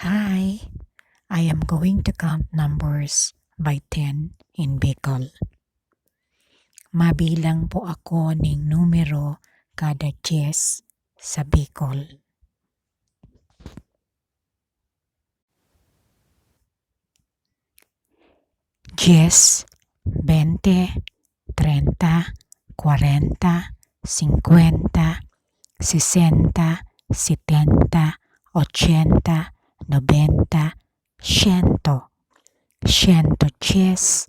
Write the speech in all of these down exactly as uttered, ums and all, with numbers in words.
I, I am going to count numbers by ten in Bicol. Mabilang po ako ning numero kada dyes sa Bicol. Dyes, bente, trenta, kwarenta, singkwenta, sesenta, setenta, ochenta, nobenta, siento, siento dyes,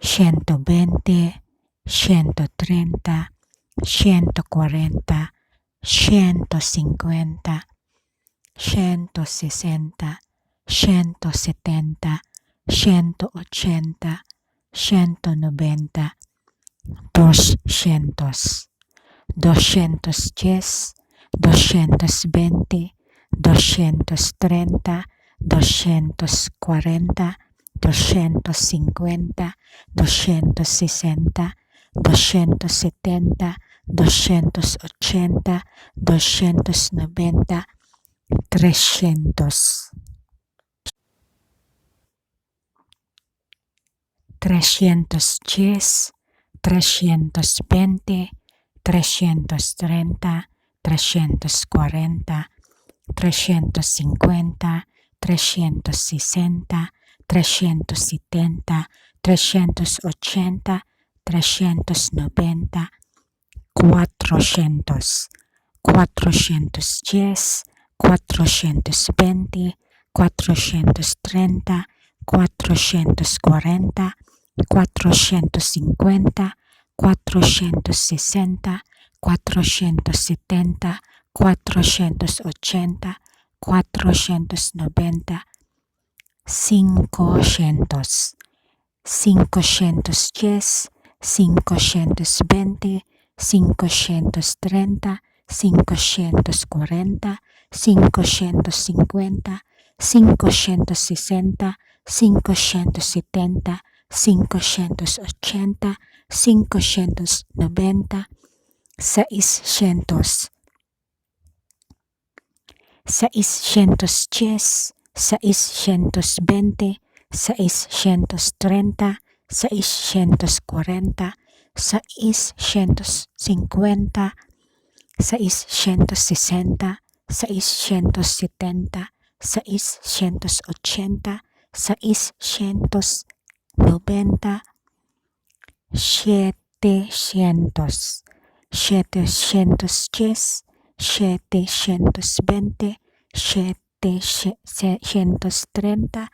siento bente, siento trenta, siento kwarenta, siento singkwenta, siento sesenta, siento setenta, siento ochenta, siento nobenta, doscientos, doscientos dyes, doscientos bente, doscientos trenta, doscientos kwarenta, doscientos singkwenta, doscientos sesenta, doscientos setenta, doscientos ochenta, doscientos nobenta, trescientos. Trescientos dyes, trescientos bente, trescientos trenta, trescientos kwarenta, trescientos singkwenta, trescientos sesenta, trescientos setenta, trescientos ochenta, trescientos nobenta, cuatrocientos, cuatrocientos dyes, cuatrocientos bente, cuatrocientos trenta, cuatrocientos kwarenta, cuatrocientos singkwenta, cuatrocientos sesenta, cuatrocientos setenta, cuatrocientos ochenta, cuatrocientos nobenta, cincocientos, cincocientos dyes, cincocientos bente, cincocientos trenta, cincocientos kwarenta, cincocientos singkwenta, cincocientos sesenta, cincocientos setenta, cincocientos ochenta, cincocientos nobenta, seiscientos, seiscientos dyes, seiscientos bente, seiscientos trenta, seiscientos kwarenta, seiscientos singkwenta, seiscientos sesenta, seiscientos setenta, seiscientos ochenta, seiscientos nobenta, setecientos, setecientos dyes, setecientos bente, setecientos trenta,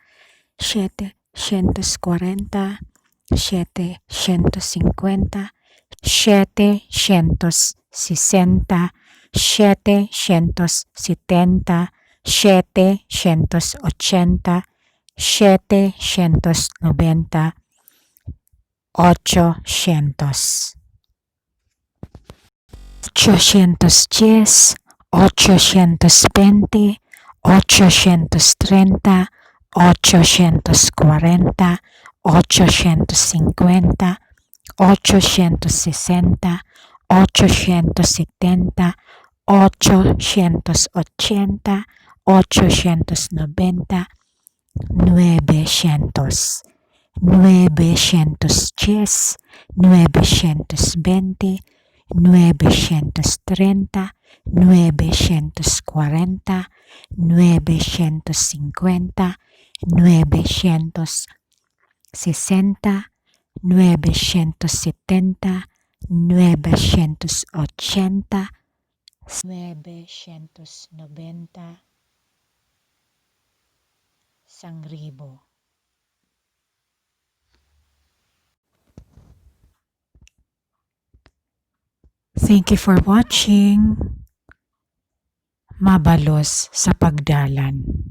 setecientos kwarenta, setecientos singkwenta, setecientos sesenta, setecientos setenta, setecientos ochenta, setecientos nobenta, ochocientos. Ochocientos dyes, ochocientos bente, ochocientos trenta, ochocientos kwarenta, ochocientos singkwenta, ochocientos sesenta, ochocientos setenta, ochocientos ochenta, ochocientos nobenta, nuebecientos, nuebecientos dyes, nuebecientos bente, nuebecientos trenta, nuebecientos kwarenta, nuebecientos singkwenta, nuebecientos sesenta, nuebecientos setenta, nuebecientos ochenta, nuebecientos nobenta, sangribo. Thank you for watching. Mabalos sa pagdalan.